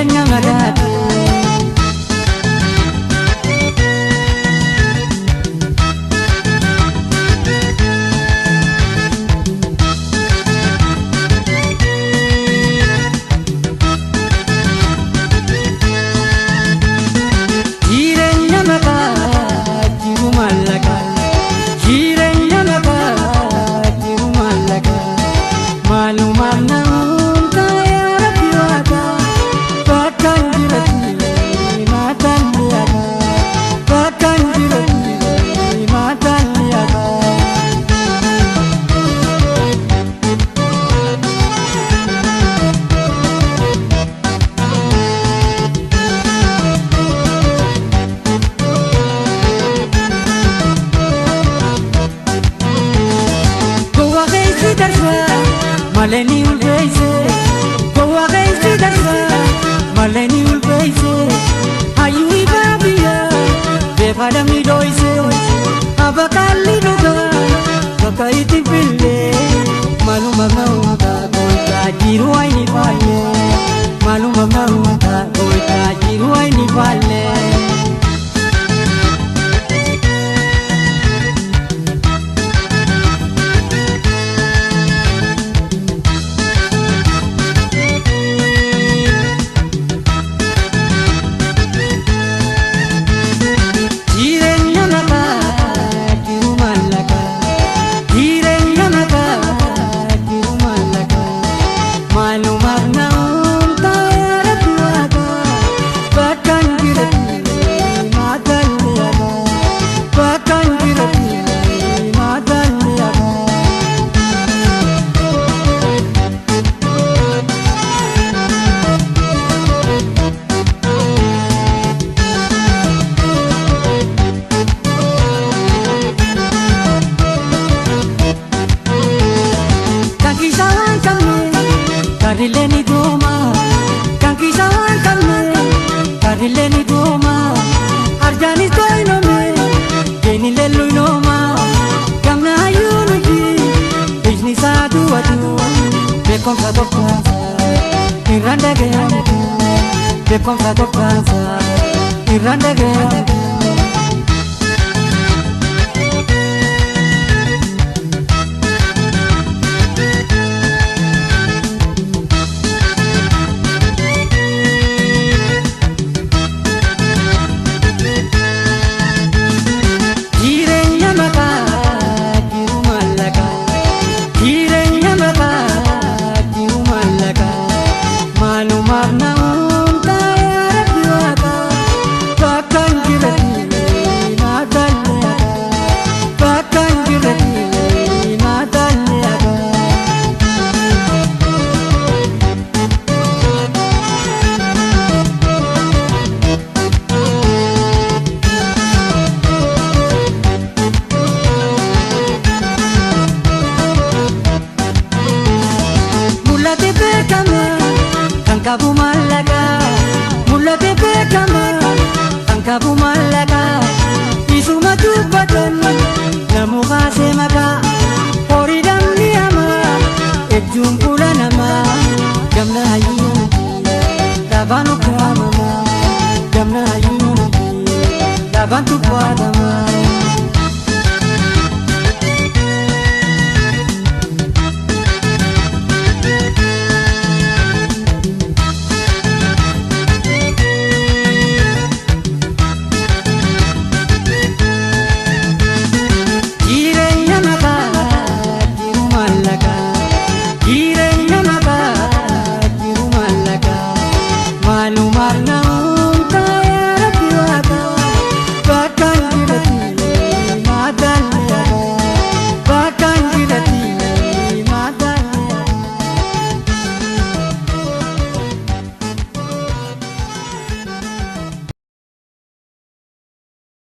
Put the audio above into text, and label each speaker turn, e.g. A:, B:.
A: Jireenya madaati. Jireenya maqaa jiru mallaqa. Jireenya maqaa jiru mallaqa. Maalumaaf namoota yaa Rabbi waaqa. Bakka hin jiretti maataan ni yaqa. Bakka hin jiretti maataan ni yaqa. Gowwaa keessi darba malee ni ulfeesse. Gowwaa keessi darba malee ni ulfeesse. Hayyuu ifaa biyya beekaa dammi dhoyse. Abakaalli dhugaa bakka itti fille. Maaluma ma'uuta goota jiru ayni faalle. Maaluma ma'uuta goota jiru ayni faalle. Jireenya maqaa jiru mallaqa. Jireenya maqaa jiru mallaqa. Maalumaaf namoota Rabbi waaqa. Bakka hin jiretti maataan ni yaqa. Bakka hin jiretti maataan ni yaqa. Kan kisaan qabne karrillee ni dooma. Kan kisaan qabne karrillee ni dooma. Arjaanis to'inome geenillee luynooma. Gamna hayyuu nuti ijni isaa duwwatu. Beekumsa tokkoonsa irraan dhaga'amtu. Beekumsa tokkoonsa irraan dhaga'amtu. Jireenya maqaa jiru mallaqa. Jireenya maqaa jiru mallaqa. Maalumaaf namoota yaa Rabbi waaqa. Bakka hin jiretti maataan ni yaqa. Bakka hin jiretti maataan ni yaqa. Mul'ate beekama kan qabu mallaqa. Mul'ate beekama kan qabu mallaqa. Isuma dubbatan namu kaasee maqaa. Horii dammi hamaa ejjuun fuula namaa. Gamna hayyuu dhabaan ukkaamamaa. Gamna hayyuu dhabaan tubbaatamaa.